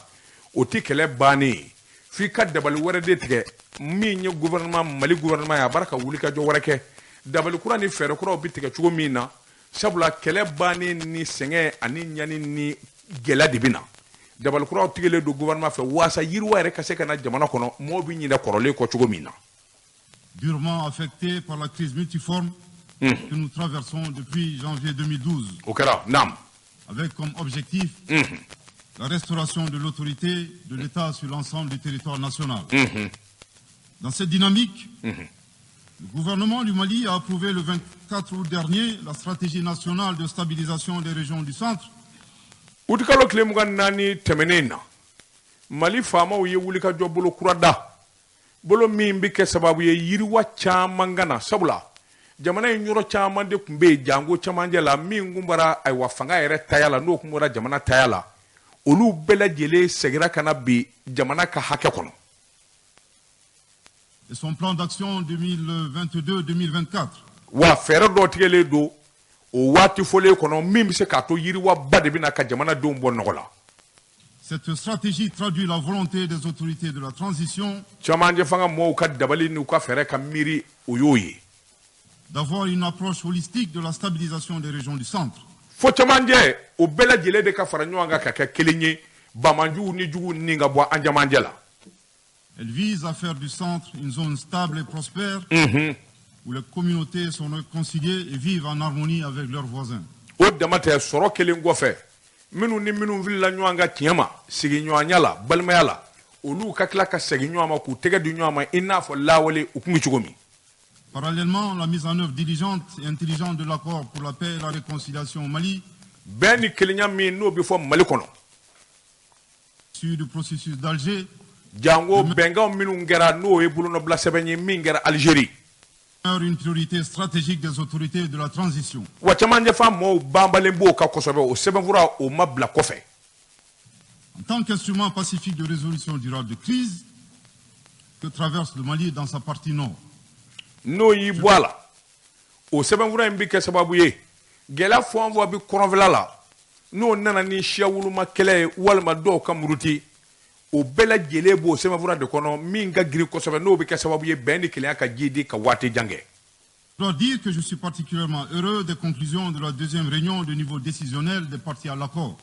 o tɛ kɛlɛ bannen ye, f'i ka dabali wɛrɛ de tigɛ. Min ye gouvernement, Mali gouvernement ye, a b'ara ka wulikajɔ wɛrɛ kɛ, dabali kura ni fɛɛrɛ kuraw bɛ tigɛ cogo min na, sabula kɛlɛ bannen ni sɛgɛn ani ɲani ni gɛlɛya de bɛ na. Dabali kuraw tigɛlen don gouvernement fɛ waasa yiriwa yɛrɛ ka se ka na jamana kɔnɔ, mɔgɔw bɛ ɲinɛ kɔrɔlen kɔ cogo min na. Durement affecté par la crise multiforme que nous traversons depuis janvier 2012. O kɛra, naam. Avec comme objectif la restauration de l'autorité de l'État sur l'ensemble du territoire national. Dans cette dynamique, le gouvernement du Mali a approuvé le 24 août dernier la stratégie nationale de stabilisation des régions du centre. Utikalo tile 24 tɛmɛnen na, Mali faamaw ye wulikajɔ bolo kura da, bolo min bɛ kɛ sababu ye yiriwa caman ka na, sabula jamana in yɔrɔ caman de tun bɛ yen jango camancɛ la, min kun bɔra ayiwa fanga yɛrɛ taya la, n'o kun bɔra jamana taya la, olu bɛɛ lajɛlen seginna ka na bi jamana ka hakɛ kɔnɔ. Et son plan d'action 2022-2024. Wa fɛɛrɛ dɔ tigɛlen don o waati fɔlen kɔnɔ min bɛ se k'a to yiriwaba de bɛna ka jamanadenw bɔ nɔgɔ la. Cette stratégie traduit la volonté des autorités de la transition Camancɛ fanga mɔgɔw ka dabali n'u ka fɛɛrɛ ka miiri, o y'o ye. d'avoir une approche holistique de la stabilisation des régions du centre. Fo camancɛ o bɛɛ lajɛlen de ka fara ɲɔgɔn kan ka kɛ kelen ye, bamanjuw ni juguw ni ka bɔ an camancɛ la. Elle vise à faire du centre une zone stable et prospère où les communautés sont réconciliées et vivent en harmonie avec leurs voisins. O dama tɛ, sɔrɔ kelen kɔfɛ, minnu ni minnu filila ɲɔgɔn kan tiɲɛ ma, sigiɲɔgɔnya la, balimaya la, olu ka tila ka segin ɲɔgɔn ma k'u tɛgɛ di ɲɔgɔn ma i n'a fɔ lawale u kun bɛ cogo min. Parallèlement, la mise en œuvre diligente et intelligente de l'accord pour la paix et la réconciliation au Mali, Bɛn ni kelenya min n'o bɛ fɔ Mali kɔnɔ, issu du processus d'Alger, jango bɛnkanw minnu kɛra, n'o ye bolonɔbila sɛbɛn ye min kɛra Alizeri, demeure une priorité stratégique des autorités de la transition. Wa camancɛ fan mɔgɔw banbalen b'o kan kosɛbɛ, o sɛbɛnfura o ma bila kɔfɛ. En tant qu'instrument pacifique de résolution durable de crise que traverse le Mali dans sa partie nord. N'o y'i bɔ a la, o sɛbɛnfura in bɛ kɛ sababu ye gɛlɛya fɛn o fɛn bɛ kɔrɔnfɛla la, n'o nana ni siya woloma kɛlɛ ye walima dɔw ka muruti, o bɛɛ lajɛlen b'o sɛbɛnfura de kɔnɔ min ka girin kosɛbɛ, n'o bɛ kɛ sababu ye bɛn ni kelenya ka jidi ka waati jan kɛ. Je dois dire que je suis particulièrement heureux des conclusions de la deuxième réunion de niveau décisionnel des parties à l'accord,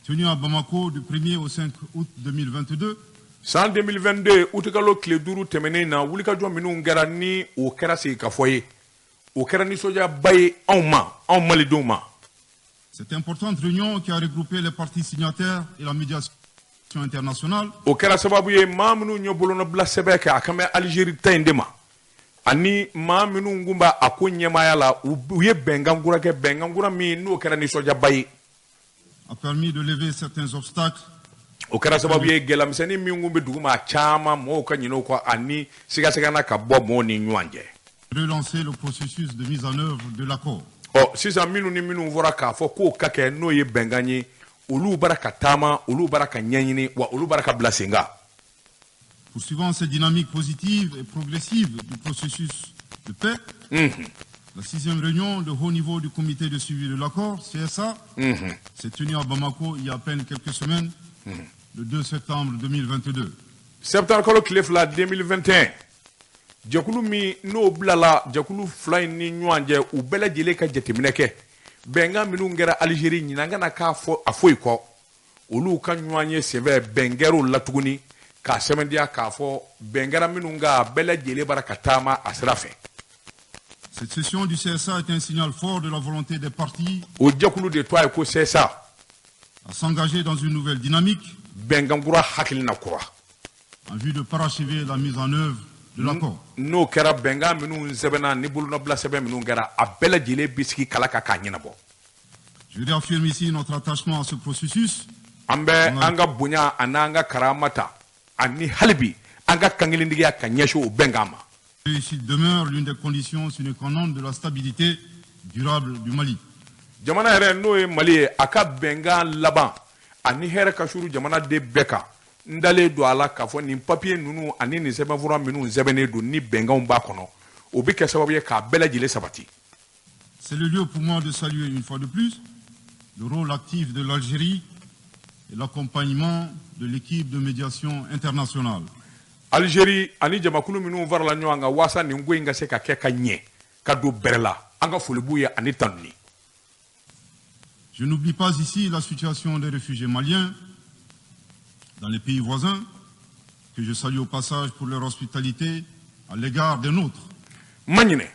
tenue à Bamako du 1er au 5 août 2022, San 2022 utikalo tile 5 tɛmɛnen na, wulikajɔ minnu kɛra ni o kɛra sigikafɔ ye, o kɛra nisɔndiyaba ye anw ma, anw malidenw ma. Cette importante réunion qui a regroupé les parties signataires et la médiation internationale O kɛra sababu ye maa minnu ye bolonɔbila sɛbɛn kɛ, a kan bɛ Alizeri ta in de ma, ani maa minnu kun b'a a ko ɲɛmaaya la, u ye bɛnkan kura kɛ, bɛnkan kura min n'o kɛra nisɔndiyaba ye. a permis de lever certains obstacles O kɛra sababu ye gɛlɛyamisɛnnin min kun bɛ dugu ma, a caman mɔgɔw ka ɲinɛ o kɔ ani sigasigana ka bɔ mɔgɔw ni ɲɔgɔn cɛ. et relancer le processus de mise en œuvre de l'accord. Ɔ sisan, minnu ni minnu fɔra k'a fɔ k'o ka kɛ, n'o ye bɛnkan ye, olu bara ka taama, olu bara ka ɲɛɲini, wa olu bara ka bila sen kan. Poursuivant cette dynamique positive et progressive du processus de paix, la sixième réunion de haut niveau du comité de suivi de l'accord, CSA, s'est tenue à Bamako il y a à peine quelques semaines, le 2 septembre 2022. Septembre kalo tile 2 2021, jɛkulu min n'o bilala jɛkulu fila in ni ɲɔgɔn cɛ, u bɛɛ lajɛlen ka jateminɛ kɛ bɛnkan minnu kɛra Alizeri ɲinan kana k'a fɔ a foyi kɔ, olu ka ɲɔgɔn ye senfɛ, bɛn kɛr'o la tuguni k'a sɛbɛntiya k'a fɔ bɛn kɛra minnu kan, a bɛɛ lajɛlen bara ka taama a sira fɛ. Cette session du CSA est un signal fort de la volonté des parties O jɛkulu de tɔgɔ ye ko CSA. à s'engager dans une nouvelle dynamique Bɛnkan kura, hakilina kura en vue de parachever la mise en œuvre de l'accord. N'o kɛra, bɛnkan minnu sɛbɛnna ni bolonɔbila sɛbɛn minnu kɛra, a bɛɛ lajɛlen bɛ sigi kala kan k'a ɲɛnabɔ. Je réaffirme ici notre attachement à ce processus An bɛ an ka bonya ani an ka karama ta ani hali bi an ka kankelendigiya ka ɲɛsin o bɛnkan ma. Réussite demeure l'une des conditions sine qua non de la stabilité durable du Mali. Jamana yɛrɛ, n'o ye Mali ye, a ka bɛnkan laban ani hɛrɛ ka suru jamanaden bɛɛ kan, n dalen don a la k'a fɔ nin papiye ninnu ani nin sɛbɛnfura minnu sɛbɛnnen don ni bɛnkanw b'a kɔnɔ, O bɛ kɛ sababu ye k'a bɛɛ lajɛlen sabati. C'est le lieu pour moi de saluer une fois de plus le rôle actif de l'Algérie et l'accompagnement de l'équipe de médiation internationale. Algérie ani jamakulu minnu farala ɲɔgɔn kan waasa nin ko in ka se ka kɛ ka ɲɛ ka don bɛrɛ la, an ka foli b'u ye ani tanuni. Je n'oublie pas ici la situation des réfugiés maliens dans les pays voisins, que je salue au passage pour leur hospitalité à l'égard des nôtres. Ma ɲinɛ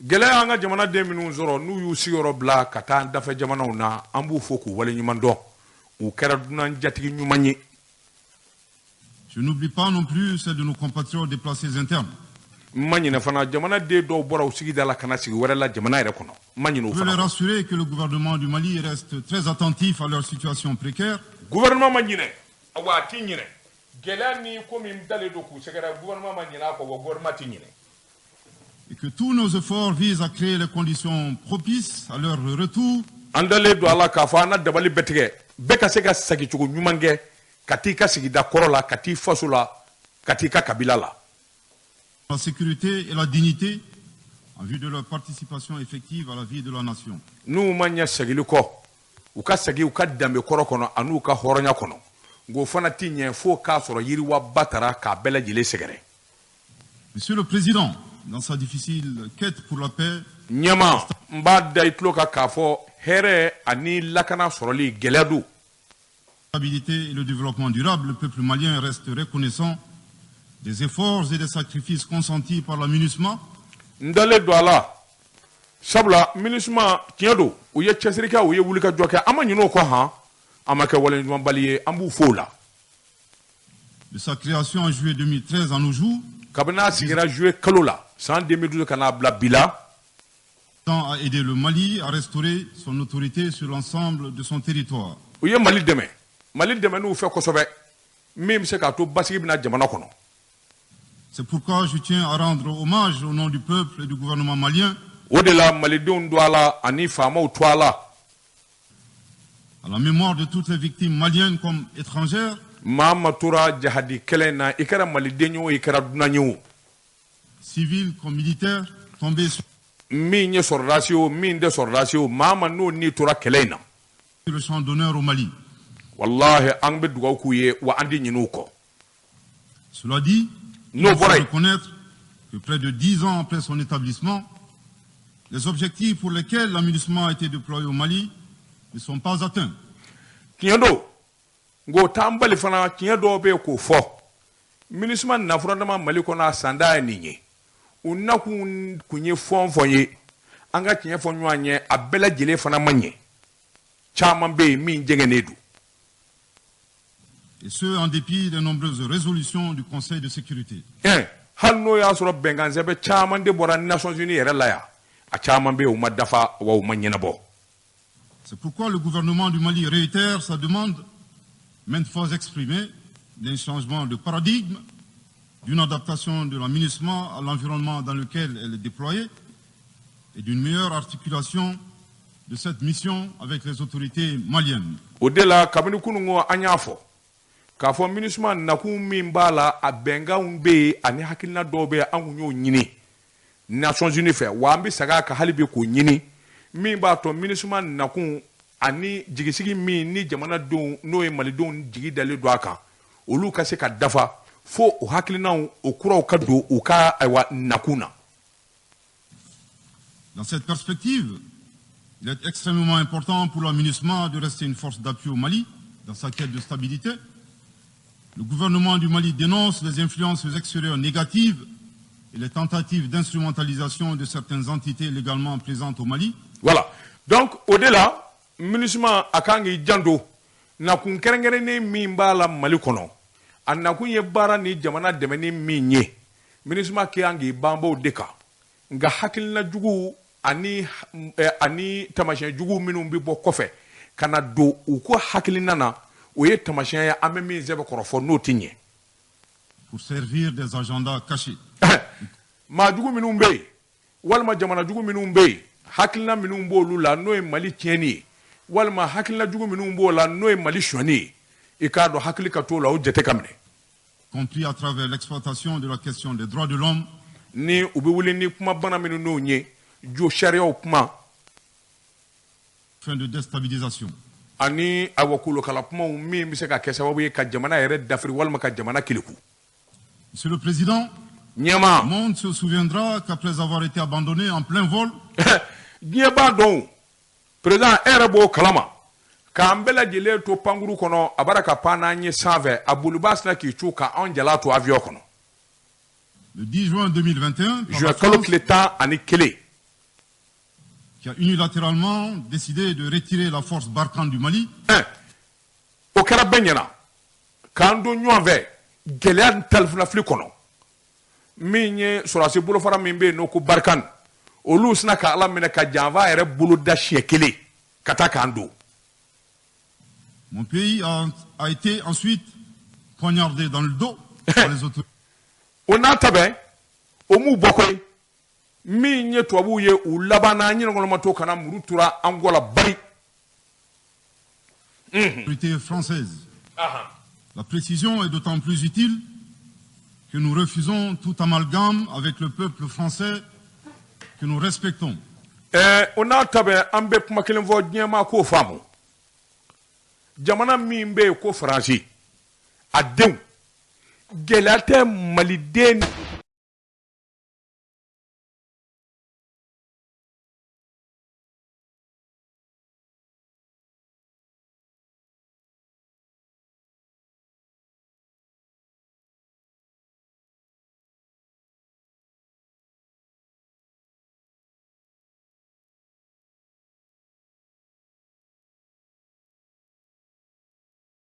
gɛlɛya, an ka jamanaden minnu sɔrɔ n'u y'u sigiyɔrɔ bila ka taa dafɛ jamanaw na, an b'u fo k'u waleɲuman dɔn, u kɛra dunan jatigi ɲuman ye. Je n'oublie pas non plus celle de nos compatriotes déplacés internes. N ma ɲinɛ fana jamanaden dɔw bɔra u sigida la ka na sigi wɛrɛ la jamana yɛrɛ kɔnɔ, n ma ɲinɛ o Je veux les fana kɔ. rassurer que le gouvernement du Mali reste très attentif à leur situation précaire. Gouvernement ma ɲinɛ, wa a ti ɲinɛ. Gɛlɛya ni ko min dalen don k'u sɛgɛrɛ, gouvernement ma ɲinɛ a kɔ, wa gouvernement ti ɲinɛ. Et que tous nos efforts visent à créer les conditions propices à leur retour An dalen don a la k'a fɔ an na dabali bɛɛ tigɛ, bɛɛ ka se ka sagicogo ɲuman kɛ ka t'i ka sigida kɔrɔ la, ka t'i faso la, ka t'i ka kabila la. La sécurité et la dignité en vue de leur participation effective à la vie de la nation. N'u ma ɲɛ segili kɔ, u ka segin u ka danbe kɔrɔ kɔnɔ an'u ka hɔrɔnya kɔnɔ, nka o fana ti ɲɛ fo k'a sɔrɔ yiriwaba tara k'a bɛɛ lajɛlen sɛgɛrɛ. Monsieur le Président, dans sa difficile quête pour la paix, Ɲɛma, n b'a da i tulo kan k'a fɔ hɛrɛ ani lakana sɔrɔli gɛlɛya don. La stabilité et le développement durable, le peuple malien reste reconnaissant des efforts et des sacrifices consentis par la MINUSMA N dalen don a la, sabula MINUSMA, tiɲɛ don, u ye cɛsiri kɛ, u ye wulikajɔ kɛ, an ma ɲinɛ o kɔ han, an ma kɛ waleɲumanbali ye, an b'u fo o la. De sa création en juillet 2013 à nos jours, Kabini a sigira juillet kalo la san 2012 ka n'a bila bi la, tend à aider le Mali à restaurer son autorité sur l'ensemble de son territoire. U ye Mali dɛmɛ, Mali dɛmɛ n'u fɛ kosɛbɛ, min bɛ se k'a to basigi bɛna jamana kɔnɔ. C'est pourquoi je tiens à rendre hommage au nom du peuple et du gouvernement malien O de la malidenw to a la ani faamaw to a la à la mémoire de toutes les victimes maliennes comme étrangères maa ma tora jahadi kɛlɛ in na, i kɛra maliden ye o, i kɛra dunan ye o, civils comme militaires, tombés sur min ye sɔrɔdasi o, min tɛ sɔrɔdasi o, maa ma n'o ni tora kɛlɛ in na le champ d'honneur au Mali. Walahi, an bɛ dugawu k'u ye, wa an tɛ ɲinɛ u kɔ. Cela dit, N'o il faut bɔra yen, reconnaître que près de 10 ans après son établissement, les objectifs pour lesquels la MINUSMA a été déployée au Mali ne sont pas atteints. Tiɲɛ don, nka o t'an bali fana tiɲɛ dɔw bɛ yen k'o fɔ. MINUSMA nafuradama Mali kɔnɔ, a sanda ye nin ye, u nakun kun ye fɛn o fɛn ye, an ka tiɲɛ fɔ ɲɔgɔn ye, a bɛɛ lajɛlen fana ma ɲɛ, caman bɛ yen min jɛngɛnnen don. Et ce, en dépit des nombreuses résolutions du Conseil de sécurité. Hali n'o y'a sɔrɔ bɛnkan sɛbɛn caman de bɔra Nations Unies yɛrɛ la yan, a caman bɛ yen, u ma dafa wa u ma ɲɛnabɔ. C'est pourquoi le gouvernement du Mali réitère sa demande, maintes fois exprimée, d'un changement de paradigme, d'une adaptation de la MINUSMA à l'environnement dans lequel elle est déployée et d'une meilleure articulation de cette mission avec les autorités maliennes. O de la kabini kununko an y'a fɔ k'a fɔ MINUSMA nakun min b'a la, a bɛnkanw bɛ yen ani hakilina dɔw bɛ yen, an kun y'o ɲini Nations Unies fɛ, wa an bɛ segin a kan hali bi k'o ɲini, min b'a to MINUSMA nakun ani jigisigi min ni jamanadenw, n'o ye malidenw jigi dalen don a kan, olu ka se ka dafa, fo o hakilinaw o kuraw ka don u ka, ayiwa, nakun na. Dans cette perspective, il est extrêmement important pour la MINUSMA de rester une force d'appui au Mali dans sa quête de stabilité. Le gouvernement du Mali dénonce les influences extérieures négatives et les tentatives d'instrumentalisation de certaines entités légalement présentes au Mali. Voilà, donc o de la MINUSMA a kan k'i janto nakun kɛrɛnkɛrɛnnen min b'a la Mali kɔnɔ, a nakun ye baara ni jamana dɛmɛni min ye, MINUSMA kan k'i banbaw de kan. Nka hakilina jugu ani tamasiyɛn jugu minnu bɛ bɔ kɔfɛ ka na don u ko hakilina na, o ye tamasiyɛn ye an bɛ min sɛbɛn kɔrɔ fɔ, n'o tɛ ɲɛ. Pour servir des agendas cachés. Maa jugu minnu bɛ yen walima jamana jugu minnu bɛ yen, hakilina minnu b'olu la n'o ye Mali tiɲɛni ye, walima hakilina jugu minnu b'o la n'o ye Mali sonyani ye, i k'a dɔn hakili ka t'o la, o jate ka minɛ. Compris à travers l'exploitation de la question des droits de l'homme. Ni u bɛ wuli ni kuma bana minnu n'o ye jo sariyaw kuma Fin de déstabilisation. Ani awa kolokala kumaw min bɛ se ka kɛ sababu ye ka jamana yɛrɛ dafiri walima ka jamana keleku. Monsieur le Président, ɲɛma le monde se souviendra qu'après avoir été abandonné en plein vol, diɲɛ b'a dɔn, président, e yɛrɛ b'o kalama k'an bɛɛ lajɛlen to pankuru kɔnɔ, a b'ara ka pan n'an ye sanfɛ, a boliba sina k'i cu ka anw jala to avion kɔnɔ. Le 10 juin 2021, par juin la kalo France, tile 11, qui a unilatéralement décidé de retirer la force Barkhane du Mali, O kɛra bɛɛ ɲɛna k'an don ɲɔgɔn fɛ gɛlɛya ni talifunafili kɔnɔ. Min ye sɔrɔdasi bolofara min bɛ yen n'o ko Barkhane, olu sina ka Ala minɛ ka janfa yɛrɛ bolo da siɲɛ kelen ka taa k'an don. Mon pays a été ensuite poignardé dans le dos par les autorités O n'a ta bɛɛ, o m'u bɔ koyi. Min ye tubabuw ye, u labanna ɲinɛkɔnɔma to kana muru tura an kɔ la bari. Françaises. La précision est d'autant plus utile que nous refusons tout amalgame avec le peuple français que nous respectons. O n'a ta bɛɛ, an bɛ kuma kelen fɔ, diɲɛmaa k'o faamu. Jamana min bɛ yen ko Faransi, a denw gɛlɛya tɛ maliden.